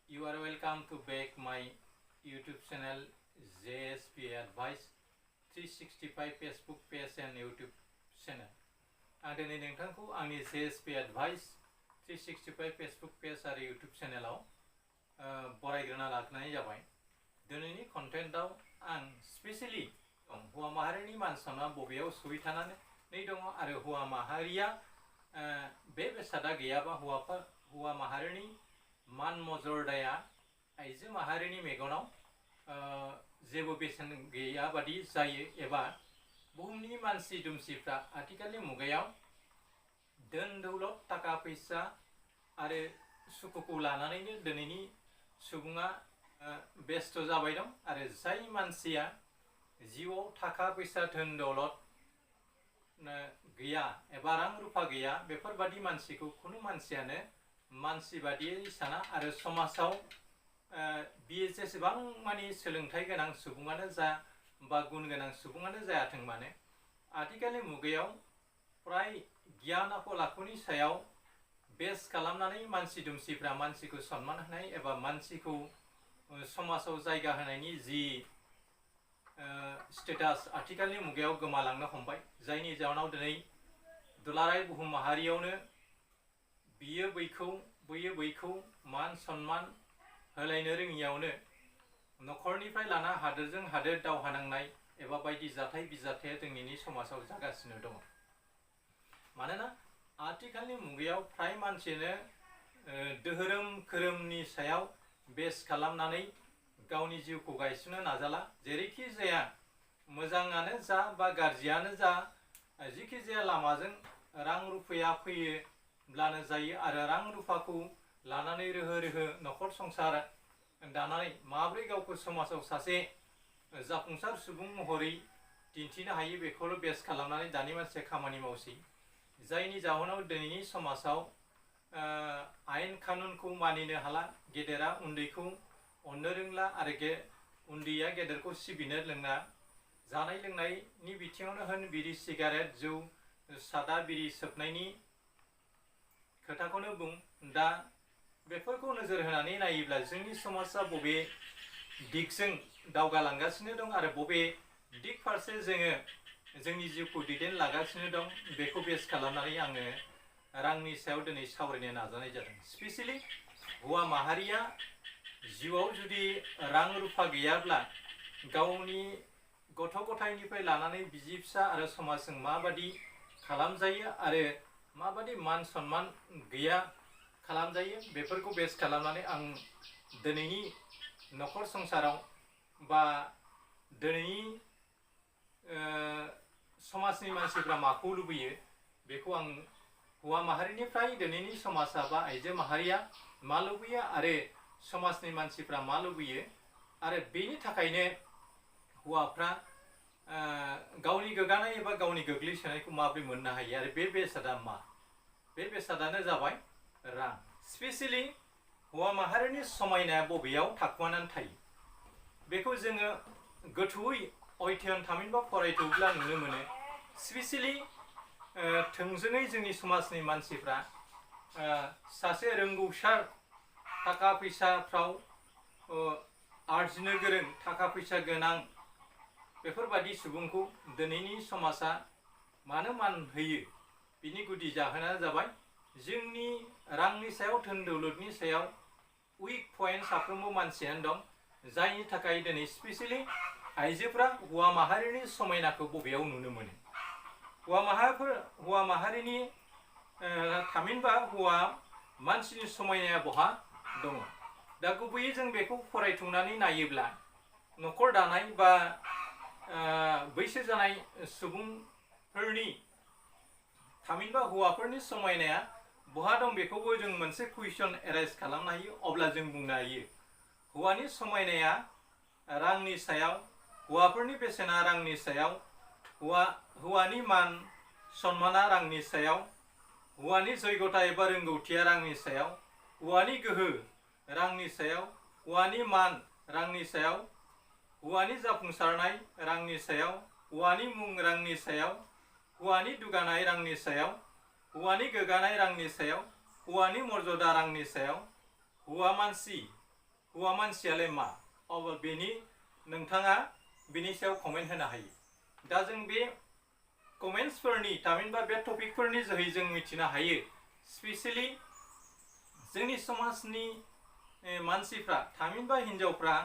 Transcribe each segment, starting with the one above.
You are welcome to back my YouTube channel JSP Advice 365 Facebook page and YouTube channel. आं दिनै नोंथांखौ आंनि JSP Advice 365 Facebook page आरो YouTube channelआव बरायग्रोना लाग्रोनाय जाबाय। दिनैनि कन्टेन्टआव आं स्पेशली हौवा माहारिनि मान सनमाना बबेयाव सहैथानानै दङ आरो हौवा माहारिया बे बेसादा गैयाबा हौवा माहारिनि मान मर्यादाया आइजो माहारिनि मेगनाव जेबो बेसेन गैया बादि जायो एबा बुहुमनि मानसि दुमसिफ्रा आथिखालनि मुगायाव धोन दौलत थाखा फैसा आरो सुखुखौ लानानैनो दिनैनि सुबुङा बेस्थ जाबाय दं आरो जाय मानसिया जिउआव थाखा फैसा धोन दौलत गैया एबा रां रुफा गैया बेफोरबादि मानसिखौ खुनु मानसियानो मानसि बादियै साना आरो समाजाव बियो जेसेबां मानि सोलोंथाइ गोनां सुबुङानो जा बा गुन गोनां सुबुङानो जायाथों मानो आथिखालनि मुगायाव फ्राय गियान आखल आखुनि सायाव बेस खालामनानै मानसि दुमसिफ्रा मानसिखौ सन्मान होनाय एबा मानसिखौ समाजाव जायगा होनायनि जि स्टेटास आथिखालनि मुगायाव गोमालांनो हमबाय जायनि जाहोनाव दिनै दुलाराय बुहुम माहारियावनो बियो बैखौ मान सन्मान होलायनो रोङियावनो नखरनिफ्राय लाना हादोरजों हादोर दावहा नांनाय एबा बायदि जाथाय बिजाथाया जोंनि समाजाव जागासिनो दङ। मानोना आथिखालनि मुगायाव फ्राय मानसियानो धोरोम खोरोमनि सायाव बेस खालामनानै गावनि जिउखौ गायसननो नाजाला। जेरैखि जाया मोजाङानो जा बा गाज्रियानो जा जिखि जाया लामाजों रां रुफाया फैयोब्लानो जायो आरो रां रुफाखौ लानानै रोहो नखर संसार दानानै माब्रै गावखौ समाजाव सासे जाफुंसार सुबुं महरै दिन्थिनो हायो बेखौल' बेस खालामनानै दानि मानसिया खामानि मावसै। जायनि जाहोनाव दिनैनि समाजाव आयेन कानुनखौ मानिनो हाला, गेदेरा उन्दैखौ अननो रोंला आरो उन्दैया गेदेरखौ सिबिनो रोंला। जानाय लोंनायनि बिथिङावनो होन बिरि सिगारेट जौ सादा बिरि सोबनायनि खोथाखौनो बुं। दा बेफोरखौ नोजोर होनानै नायोब्ला जोंनि समाजा बबे दिगजों दावगालांगासिनो दं आरो बबे दिग फारसे जोङो जोंनि जिउखौ दैदेनलांगासिनो दं बेखौ बेस खालामनानै आङो रांनि सायाव दिनै सावरायनो नाजानाय जादों। स्पेशली हौवा माहारिया जिउआव जुदि रां रुफा गैयाब्ला गावनि गथ' गथायनिफ्राय लानानै बिसि फिसा आरो समाजजों माबादि खालामजायो आरो माबादि मान सन्मान गैया खालामजायो बेफोरखौ बेस खालामनानै आं दिनैनि नखर संसाराव बा दिनैनि समाजनि मानसिफ्रा माखौ लुबैयो बेखौ आं हौवा माहारिनिफ्राय दिनैनि समाजा बा आइजो माहारिया मा लुबैयो आरो समाजनि मानसिफ्रा मा लुबैयो आरो बेनि थाखायनो हौवाफ्रा गावनि गोग्गानाय एबा गावनि गोग्लैसोनायखौ माबोरै मोननो हायो आरो बे बेसादा मा? बे बेसादानो जाबाय रां। स्पेशली हौवा माहारिनि समायनाया बबेयाव थाखुमानानै थायो बेखौ जोङो गोथौयै अध्ययन थामहिनबा फरायथौब्ला नुनो मोनो। स्पेशली थोंजोङै जोंनि समाजनि मानसिफ्रा सासे रोंगौसार थाखा फैसाफ्राव आरजिनो गोरों थाखा फैसा गोनां बेफोरबादि सुबुंखौ दिनैनि समाजा मानो मान होयो बिनि गुदि जाहोनानो जाबाय जोंनि रांनि सायाव धोन दौलतनि सायाव उइक पइन्ट साफ्रोमबो मानसियानो दं। जायनि थाखाय दिनै स्पेशली आइजोफ्रा हौवा माहारिनि समायनाखौ बबेयाव नुनो मोनो? हौवा माहारिनि थामहिनबा हौवा मानसिनि समायनाया बहा दङ? दा गुबैयै जों बेखौ फरायथौनानै नायोब्ला नखर दानाय बा बैसो जानाय सुबुंफोरनि थामहिनबा हौवाफोरनि समायनाया बहा दं बेखौबो जों मोनसे कुइसन एराइज खालामनो हायो। अब्ला जों बुंनो हायो हौवानि समायनाया रांनि सायाव, हौवाफोरनि बेसेना रांनि सायाव, हौवानि मान सन्माना रांनि सायाव, हौवानि जयगथा एबा रोंगौथिया रांनि सायाव, हौवानि गोहो रांनि सायाव, हौवानि मान रांनि सायाव, हौवानि जाफुंसारनाय रांनि सायाव, हौवानि मुं रांनि सायाव, हौवानि दुगानाय रांनि सायाव, हौवानि गोग्गानाय रांनि सायाव, हौवानि मर्यादा रांनि सायाव, हौवा मानसि हौवा मानसियालाय मा अब्ला बेनि नोंथाङा बिनि सायाव कमेन्ट होनो हायो। दा जों बे कमेन्ट्सफोरनि थामहिनबा बे टपिकफोरनि जोहै जों मिथिनो हायो स्पेसियेलि जोंनि समाजनि मानसिफ्रा थामहिनबा हिन्जावफ्रा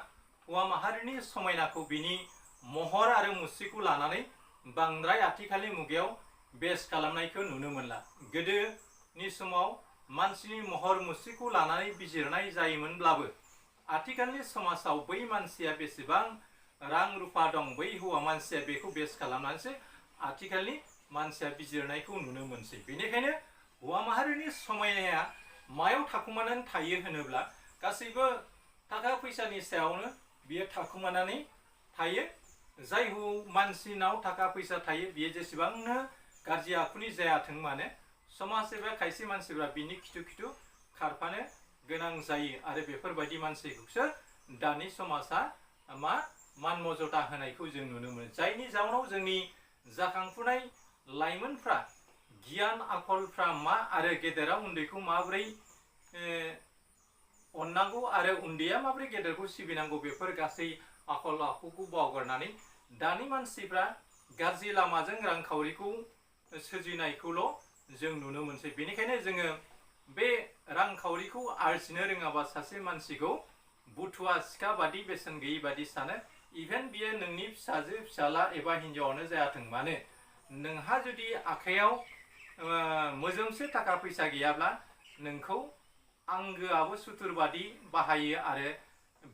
हौवा माहारिनि समायनाखौ बिनि महर आरो मुस्रिखौ लानानै बांद्राय आथिखालनि मुगायाव बेस खालामनायखौ नुनो मोनला। गोदोनि समाव मानसिनि महर मुस्रिखौ लानानै बिजिरनाय जायोमोनब्लाबो आथिखालनि समाजाव बै मानसिया बेसेबां रां रुफा दं, बै हौवा मानसिया बेखौ बेस खालामनानैसो आथिखालनि मानसिया बिजिरनायखौ नुनो मोनसै। बेनिखायनो हौवा माहारिनि समायनाया मायाव थाखुमानानै थायो होनोब्ला गासैबो थाखा फैसानि सायावनो बियो थाखुमानानै थायो। जाय मानसिनाव थाखा फैसा थायो बियो जेसेबांनो गाज्रि आखुनि जायाथों मानो समाज एबा खायसे मानसिफ्रा बिनि खिथु खिथु खारफानो गोनां जायो आरो बेफोरबायदि मानसिखौसो दानि समाजा मान मर्यादा होनायखौ जों नुनो मोनो। जायनि जाउनाव जोंनि जाखांफुनाय लाइमोनफ्रा गियान आखलफ्रा मा आरो गेदेरा उन्दैखौ माबोरै अननांगौ आरो उन्दैया माबोरै गेदेरखौ सिबिनांगौ बेफोर गासै आखल आखुखौ बावगारनानै दानि मानसिफ्रा गाज्रि लामाजों रांखावरिखौ सोरजिनायखौल' जों नुनो मोनसै। बेनिखायनो जोङो बे रांखावरिखौ आरजिनो रोङाबा सासे मानसिखौ बुथुवा सिखा बादि बेसेन गैयि बादि सानो। इभेन बियो नोंनि फिसाजो फिसाला एबा हिन्जावानो जायाथों मानो नोंहा जुदि आखाइयाव मोजोमसे थाखा फैसा गैयाब्ला नोंखौ आंगोआबो सुथुर बादि बाहायो आरो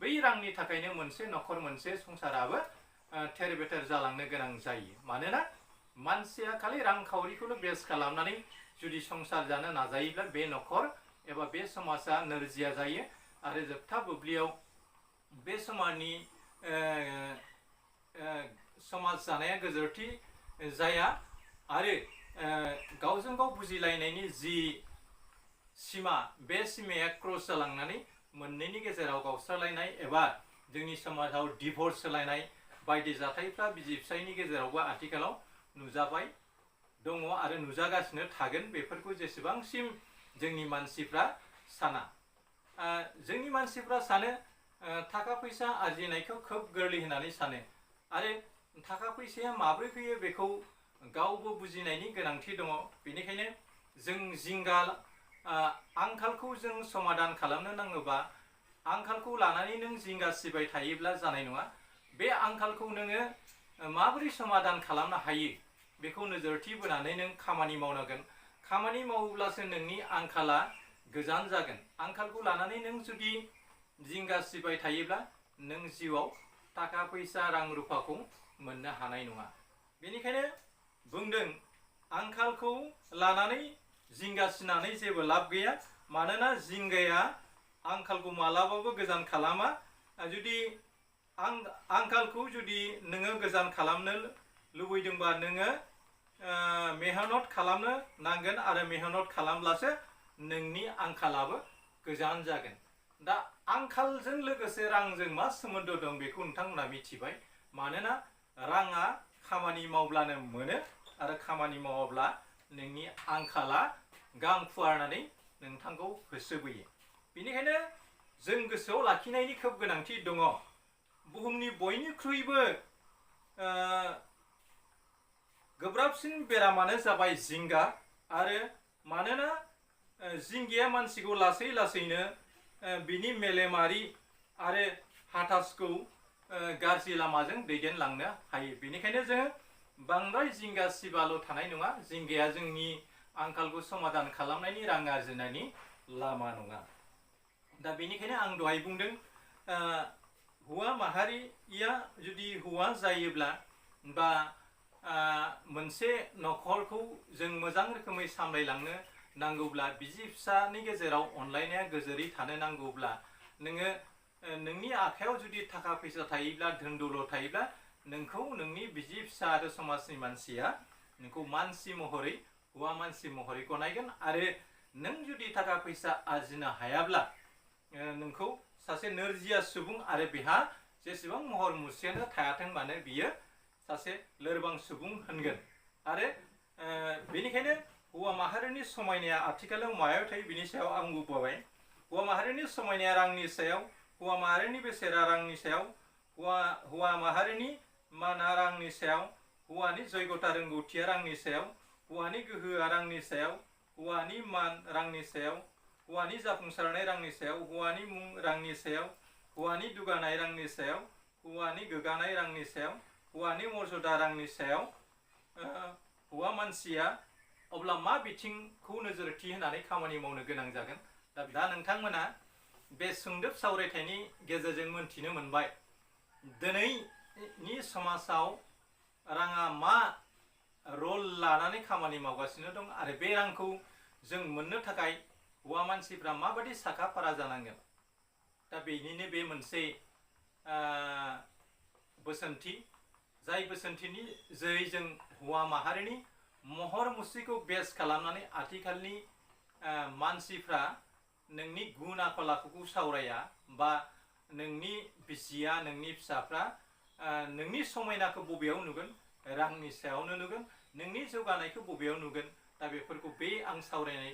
बै रांनि थाखायनो मोनसे न'खर मोनसे संसाराबो थेर बेथेर जालांनो गोनां जायो। मानोना मानसिया खालि रांखावरिखौल' बेस खालामनानै जुदि संसार जानो नाजायोब्ला बे न'खर एबा बे समाजा नोरजिया जायो आरो जोबथा बुब्लियाव बे समाजनि समाज जानाया गोजोरथि जाया आरो गावजों गाव बुजिलायनायनि जि सिमा बे सिमाया क्रस जालांनानै मोननैनि गेजेराव गावस्रालायनाय एबा जोंनि समाजाव डिभर्स होलायनाय बायदि जाथायफ्रा बिसि फिसायनि गेजेरावबो आथिखालाव नुजाबाय दङ आरो नुजागासिनो थागोन। बेफोरखौ जेसेबांसिम जोंनि मानसिफ्रा साना जोंनि मानसिफ्रा सानो थाखा फैसा आरजिनायखौ खोब गोरलै होननानै सानो आरो थाखा फैसाया माब्रै फैयो बेखौ गावबो बुजिनायनि गोनांथि दङ। बेनिखायनो जों जिंगा आंखालखौ जों समाधान खालामनो नाङोबा आंखालखौ लानानै नों जिंगा सिबाय थायोब्ला जानाय नङा। बे आंखालखौ नोङो माबोरै समाधान खालामनो हायो बेखौ नोजोरथि बोनानै नों खामानि मावनांगोन। खामानि मावोब्लासो नोंनि आंखाला गोजान जागोन। आंखालखौ लानानै नों जुदि जिंगा सिबाय थायोब्ला नों जिउआव थाखा फैसा रां रुफाखौ मोननो हानाय नङा। बेनिखायनो बुंदों आंखालखौ लानानै जिंगासिनानै जेबो लाब गैया। मानोना जिंगाया आंखालखौ मालाबाबो गोजान खालामा। जुदि आंखालखौ जुदि नोङो गोजान खालामनो लुबैदोंबा नोङो मेहनत खालामनो नांगोन आरो मेहनत खालामब्लासो नोंनि आंखालाबो गोजान जागोन। दा आंखालजों लोगोसे रांजों मा सोमोन्दो दं बेखौ नोंथांमोना मिथिबाय। मानोना राङा खामानि मावब्लानो मोनो आरो खामानि मावाब्ला नोंनि आंखाला गां फुवारनानै नोंथांखौ होसोबोयो। बेनिखायनो जों गोसोआव लाखिनायनि खोब गोनांथि दङ। बुहुमनि बयनिख्रुइबो गोब्राबसिन बेरामानो जाबाय जिंगा आरो मानोना जिंगाया मानसिखौ लासै लासैनो बिनि मेलेमारि आरो हाथासखौ गाज्रि लामाजों दैदेनलांनो हायो। बेनिखायनो जोङो बांद्राय जिंगा सिबाल' थानाय नङा। जिंगाया जोंनि आंखालखौ समाधान खालामनायनि रां आरजिनायनि लामा नङा। दा बेनिखायनो आं दहाय बुंदों हौवा माहारिया जुदि हौवा जायोब्ला बा मोनसे न'खरखौ जों मोजां रोखोमै सामलायलांनो नांगौब्ला बिसि फिसानि गेजेराव अनलायनाया गोजोरै थानो नांगौब्ला नोङो नोंनि आखायाव जुदि थाखा फैसा थायोब्ला धोन दौलत थायोब्ला नोंखौ नोंनि बिसि फिसा आरो समाजनि मानसिया नोंखौ मानसि महरै हौवा मानसि महरै गनायगोन आरो नों जुदि थाखा फैसा आरजिनो हायाब्ला नोंखौ सासे नोरजिया सुबुं आरो बेहा जेसेबां महर मुस्रियानो थायाथों मानो बियो सासे लोरबां सुबुं होनगोन। आरो बेनिखायनो हौवा माहारिनि समायनाया आथिखालाव मायाव थायो बिनि सायाव आं बुंबाय। हौवा माहारिनि समायनाया रांनि सायाव हौवा माहारिनि बेसेरा रांनि सायाव, हौवा माहारिनि माना रांनि सायाव, हौवानि जयगता रोंगौथिया रांनि सायाव, हौवानि गोहोआ रांनि सायाव, हौवानि मान रांनि सायाव, हौवानि जाफुंसारनाय रांनि सायाव, हौवानि मुं रांनि सायाव, हौवानि दुगानाय रांनि सायाव, हौवानि गोगानाय रांनि सायाव, हौवानि मर्यादा रांनि सायाव। हौवा मानसिया अब्ला मा बिथिंखौ नोजोरथि होनानै खामानि मावनो गोनां जागोन? दा नोंथांमोना बे सुंदोब सावरायथायनि गेजेरजों मोनथिनो मोनबाय दिनैनि समाजाव राङा मा रल लानानै खामानि मावगासिनो दं आरो बे रांखौ जों मोननो थाखाय हौवा मानसिफ्रा माबायदि साखा फारा जानांगोन। दा बेनिनो बे मोनसे बोसोनथि, जाय बोसोनथिनि जोहै जों हौवा माहारिनि महर मुस्रिखौ बेस खालामनानै आथिखालनि मानसिफ्रा नोंनि गुन आखल आखुखौ सावराया, बा नोंनि बिसिया नोंनि फिसाफ्रा नोंनि समायनाखौ बबेयाव नुगोन? रांनि सायावनो नुगोन। नोंनि जौगानायखौ बबेयाव नुगोन? दा बेफोरखौ बे आं सावरायनाय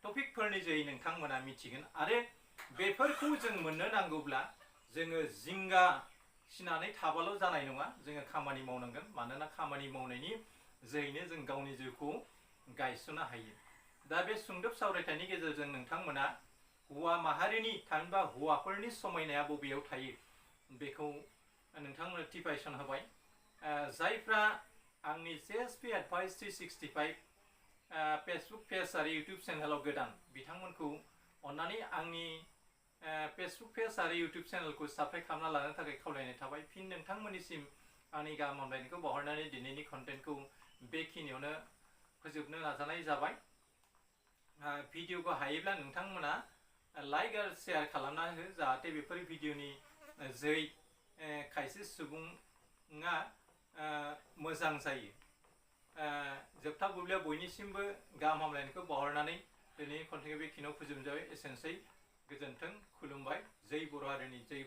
टपिकफोरनि जोहै नोंथांमोना मिथिगोन। आरो बेफोरखौ जों मोननो नांगौब्ला जोङो जिंगा सिनानै थाबाल' जानाय नङा, जोङो खामानि मावनांगोन। मानोना खामानि मावनायनि जोहैनो जों गावनि जिउखौ गायसननो हायो। दा बे सुंदोब सावरायथायनि गेजेरजों नोंथांमोना हौवा माहारिनि थामहिनबा हौवाफोरनि समायनाया बबेयाव थायो बेखौ नोंथांमोना टिपाइसन होबाय। जायफ्रा आंनि जेएसपि एडभाइस 365 फेसबुक पेज आरो इउटुब चेनेलाव गोदान, बिथांमोनखौ अन्नानै आंनि फेसबुक पेज आरो इउटुब चेनेलखौ साबस्क्राइब खालामना लानो थाखाय खावलायनाय थाबाय। फिन नोंथांमोननिसिम आंनि गाहाम हामलायनायखौ बावहरनानै दिनैनि कन्टेन्टखौ बेखिनियावनो फोजोबनो नाजानाय जाबाय। भिडिअखौ हायोब्ला नोंथांमोना लाइक आरो शेयार खालामना हो, जाहाथे बेफोर भिडिअनि जोहै खायसे सुबुङा मोजां जायो। जोबथा बुब्लियाव बयनिसिमबो गाहाम हामलायनायखौ बावहरनानै दिनैनि कन्टेन्टखौ बेखिनियाव फोजोबनाय जाबाय। एसेनोसै, गोजोन्थों, खुलुमबाय। जै बर' हारिनि जै